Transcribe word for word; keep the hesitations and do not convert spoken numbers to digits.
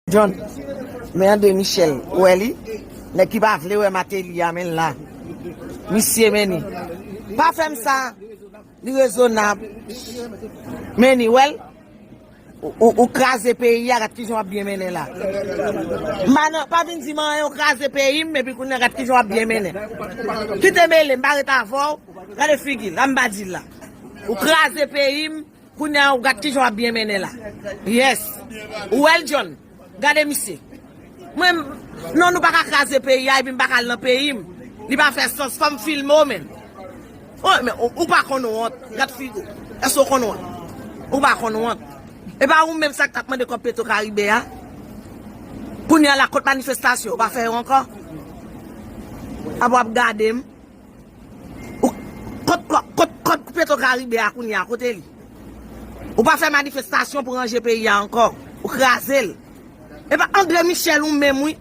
John, men André Michel, ou wè li? Nèg ki pa vle wè Martelly a, men l la. Misye, men li. Pa fè m sa. Li rezonab. Men li, wè l? Ou, ou, ou kraze peyi a, gad kijan w ap byen mennen la. M pa nan, pa vin di m anyen, ou kraze peyi m, epi kounye a gad kijan w ap byen mennen. Kite mele m, pa ret avè w. Gade figi l, la m pa di l la. Ou kraze peyi m, kounye a ou gad kijan w ap byen mennen la. Yes. Ou wè l, John? Gade misye. Mwen, non, nou pa ka kraze peyi a, epi m pa ka al nan peyi m. Li pa fè sans, fò m filme w, men. Oh, men ou, ou pa konn wont. Gad figi w. Èske w konn wont? Ou pa konn wont. E pa ou menm sa k t ap mande kòb Petro Karibe a? Kounye a la, kot manifestasyon, ou pa fè yo ankò? Apa w ap gade m? Ou, kot, kot, kot, kot Petro Karibe a kounye a, kote li? Ou pa fè manifestasyon pou ranje peyi a ankò. Ou kraze l. E pa André Michel ou menm, wi.